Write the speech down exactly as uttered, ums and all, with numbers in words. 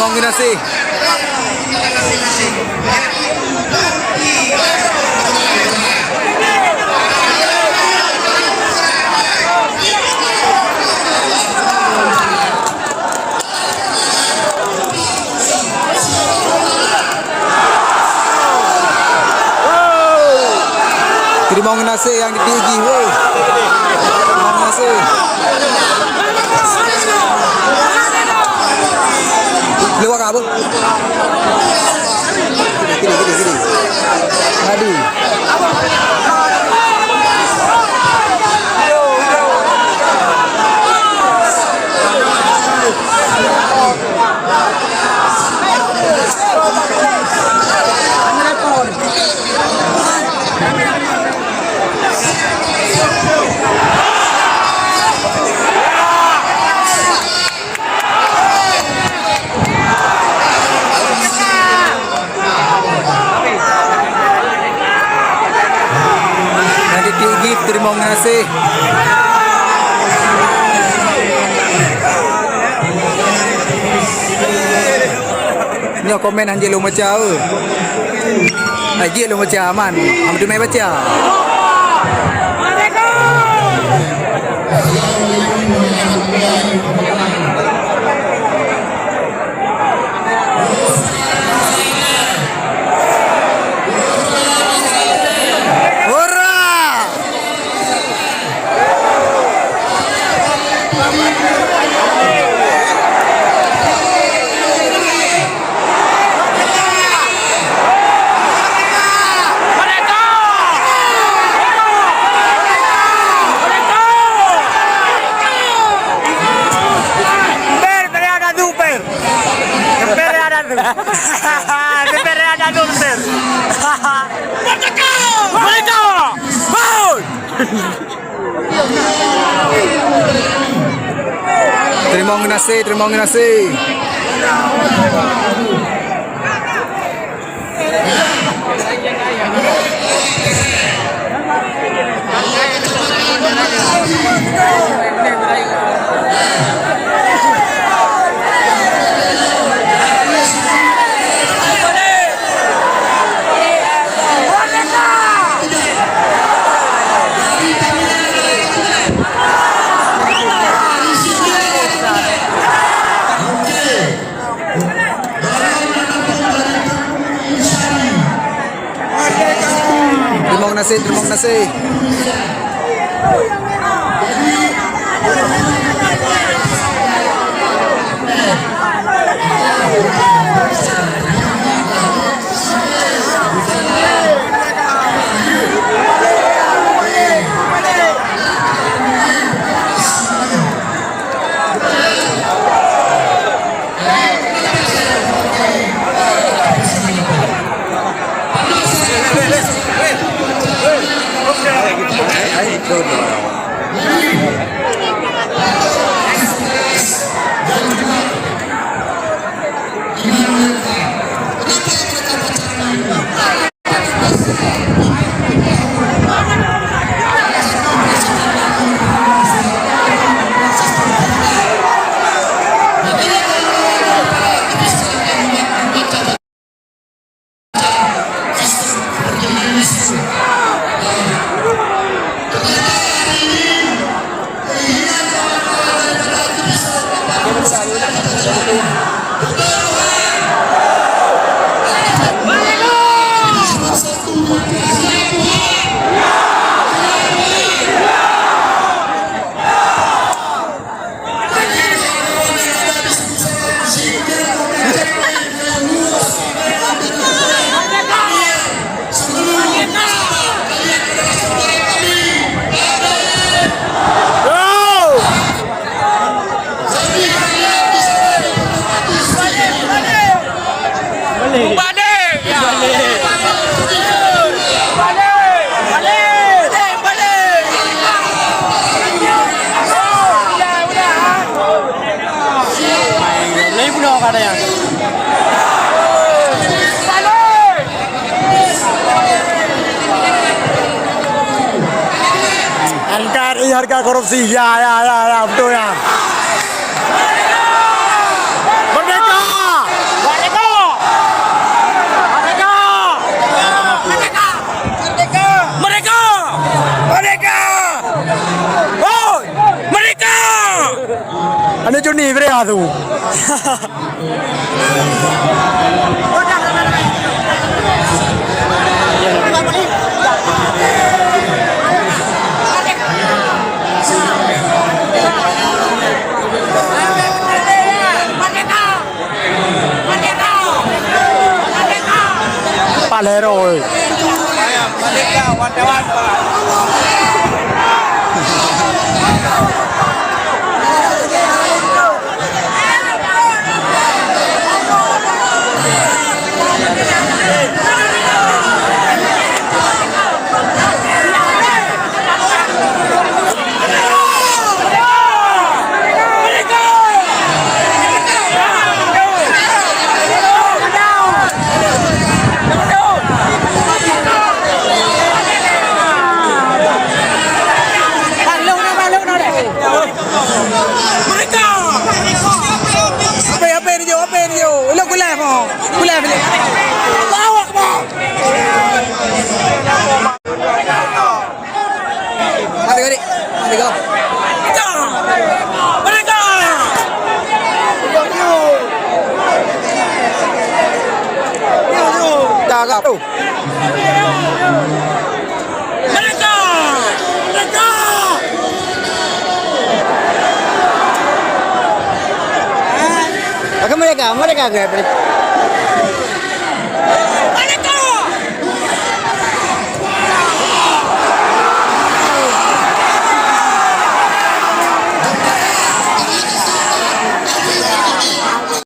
Teurimong geunaséh. Teurimong geunaséh nyang di jih, weh. Teurimong geunaséh. Lewat ka apa? Kiri, kiri, kiri. Ngadu. Nyan di T U Gift, teurimong geunaséh. Nyoe komen hanjeuet lôn baca, eu. Hai, jeuet lôn baca, aman. Hana meuteumé baca. Hura! Ber, ber, ada tu, ber. Ber, ada tu. Ber, ada tu, ber. Merdeka! Merdeka! Hoi! Teurimong geunaséh, teurimong geunaséh. Teurimong geunaséh, teurimong geunaséh. Balik! Balik! Balik! Balik! Lain pula orang ada yang. N K R I harga korupsi. Ya, ya, ya, ya, betul ya. Merdeka! Anu Juni, beri aku. Palero, eh. Apa, apa dia jawab? Apa dia jawab? Lo kulai mo. Kulai. Allahu Akbar. Mari, mari. Mari, go. Merdeka! Dah, dah. Merdeka! Merdeka! Akan merdeka, merdeka ke?